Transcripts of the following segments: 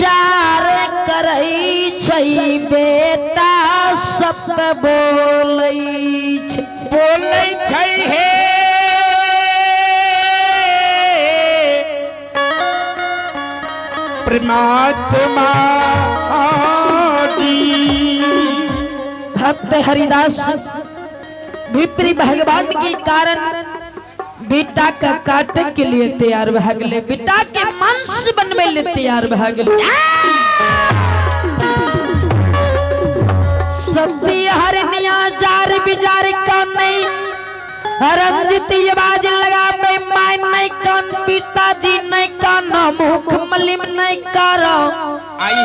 विचार करै छै बेटा सत बोलै छै। बोलै छै हे परमात्मा जी। भक्त हरिदास विप्री भगवान के कारण बेटा का काटे के लिए तैयार भए गेलै, बेटा के मांस बनबै ले तैयार भए गेलै। सत्य हरनिया जार बिजार का नहीं, रंजित आवाज लगाबे my नहीं कान, पिताजी नहीं कान, मुख मलिम नहीं करो। आई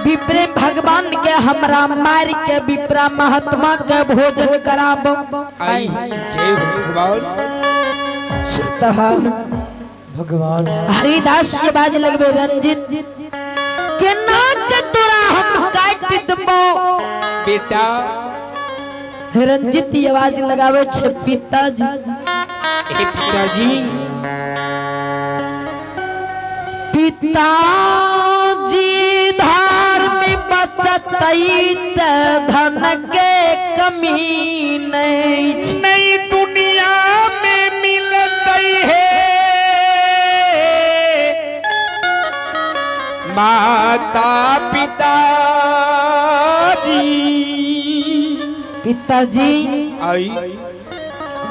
विप्रे भगवान के हमरा मार के विप्रा महात्मा के भोजन कराब। आई जय हो भगवान। भगवान हरिदास के बाज लगबे रंजित के नाक तोरा हम काट देबो। बेटा रंजित आवाज लगावे छे पिताजी। हे पिताजी। पिताजी धर्म बचतई त धन के कमी नहीं छे। नहीं दुनिया में मिलतई है माता पिताजी। पिताजी आई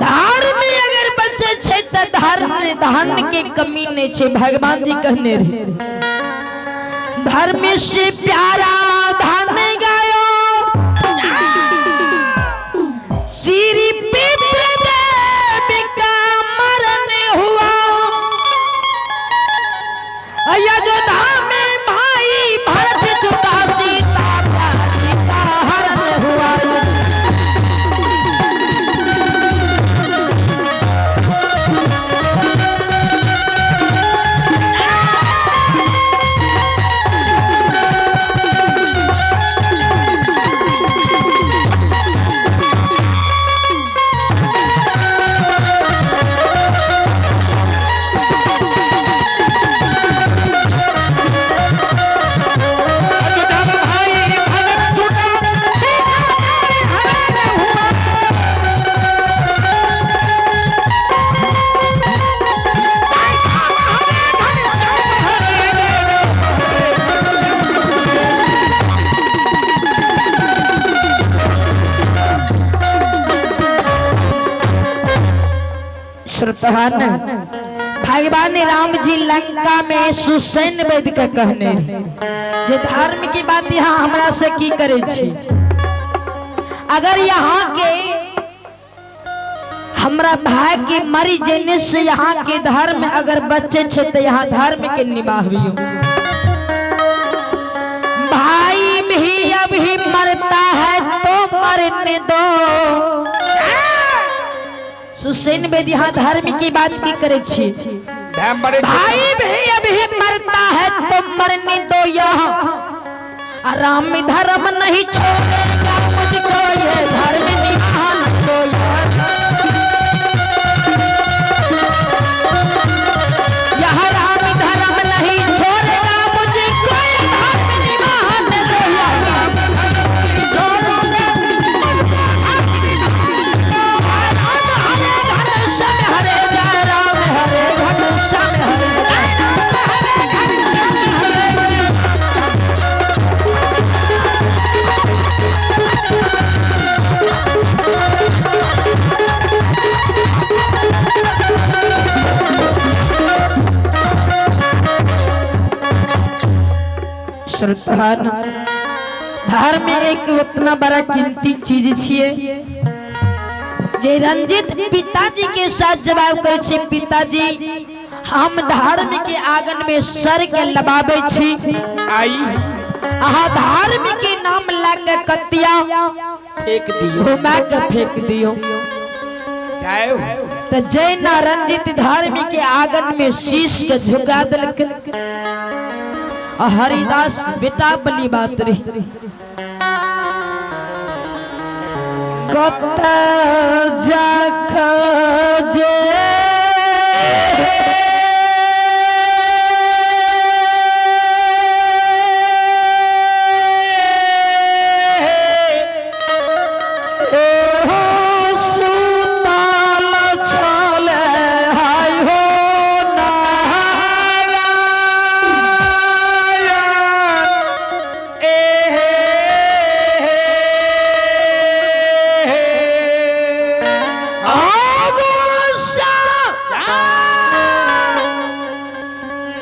धर्म अगर बचे छे त धर्म धन के कमी नहीं छे। भगवान जी कहने रहे धर्म से प्यारा धन गयो श्री पितृदेव का मरण हुआ। अयोध्या में भाई भरत चुका सीता प्यारी का हरण हुआ। अयोध्या में भाई भरत चुका सीता प्यारी हरण हुआ। श्रोतान भगवान राम जी लंका में सुसैन वैद्य के कहने रहे जे धर्म की बात यहाँ हमरा से की करे छी। अगर यहाँ के हमरा भाई के मरी जेने से यहाँ के धर्म अगर बचे छे तो यहाँ धर्म के निभावियो। भाई भी अभी मरता है तो मरने दो। सुसेन वेद यहाँ धर्म की बात की करे छी। धाम बड़े भाई भी अभी मरता है तो मरने दो। यहाँ राम धर्म नहीं छोड़ेगा मुझको ये धर्म निभाना दो। यह राम धर्म नहीं छोड़ेगा मुझको ये धर्म निभाने दो। हरे घनश्याम हरे जय राम हरे घनश्याम हरे जय राम हरे घनश्याम हरे जय। श्रोतान धर्म एक उतना बड़ा कीमती चीज छिए जे रंजित पिताजी के साथ जवाब करे छे पिताजी हम धर्म के आंगन में सर के लबाबे छी, आई अहाँ धर्म के नाम ला के कतिया फेंक दियो, घुमा के फेंक दियो। जय हो। तो जय ना रंजित धर्म के आंगन में शीश के झुका दिलक। आ हरिदास बेटा बली बात रही कत जाख जे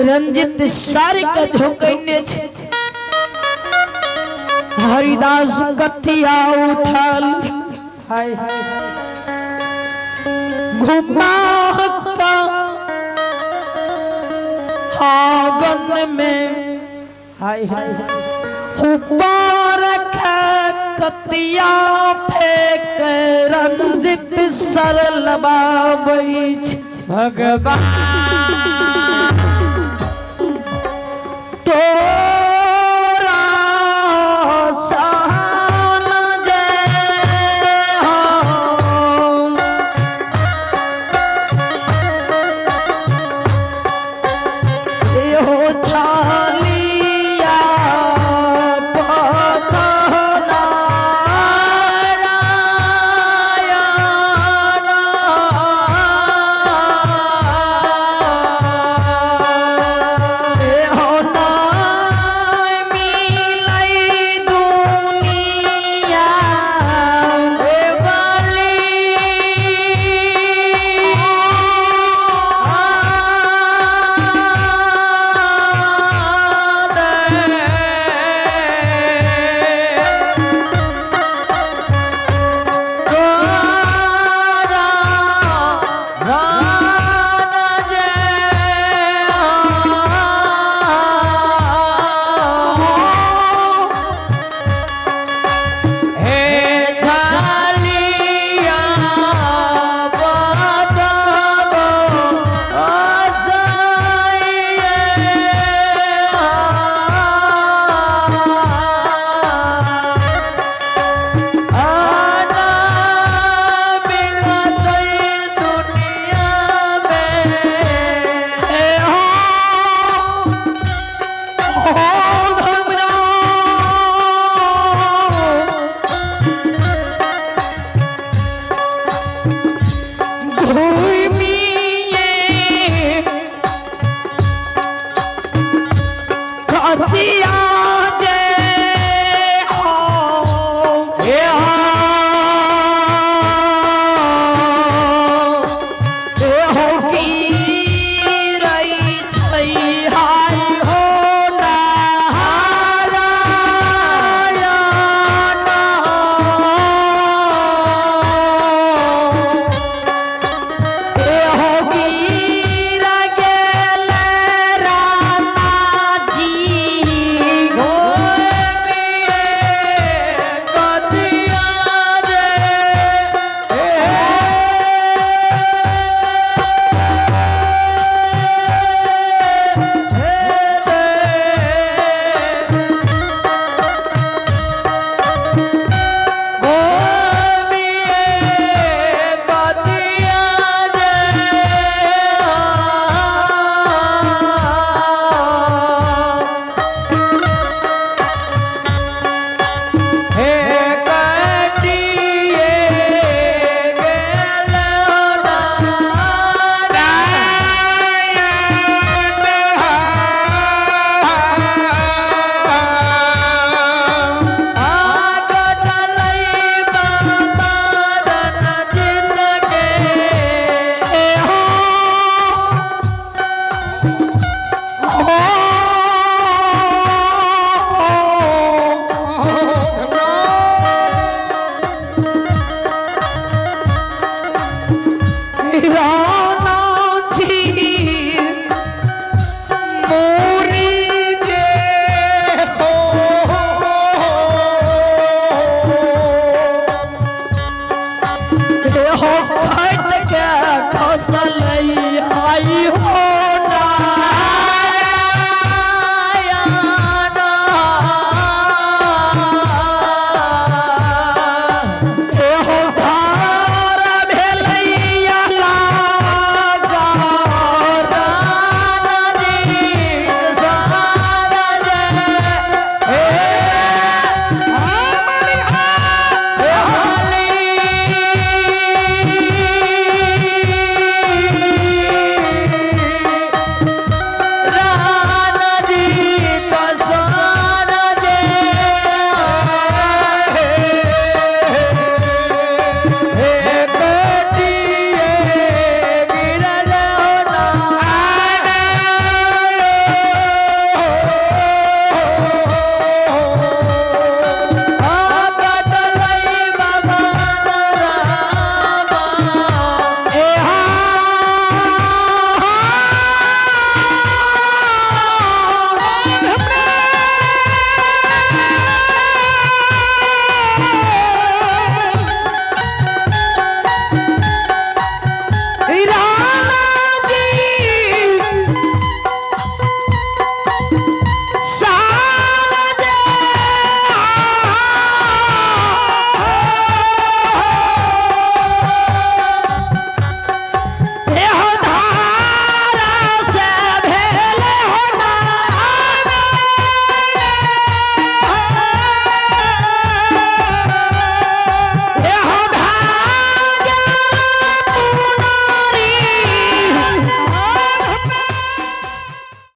रंजित सर के झोकने छै। हरिदास कथिया उठल हाय घुमाता आंगन में हाय हाय ऊपर कतिया फेंक रंजित सर लबाबै छै। भगवान तोरा शान जे हम एहो छालिया पतना एहो नाय मिलै दुनिया ए कथिया जे हो हो की रई छै हाय हो नारायण। हो गिर गेल राणा जी। ए हो हो।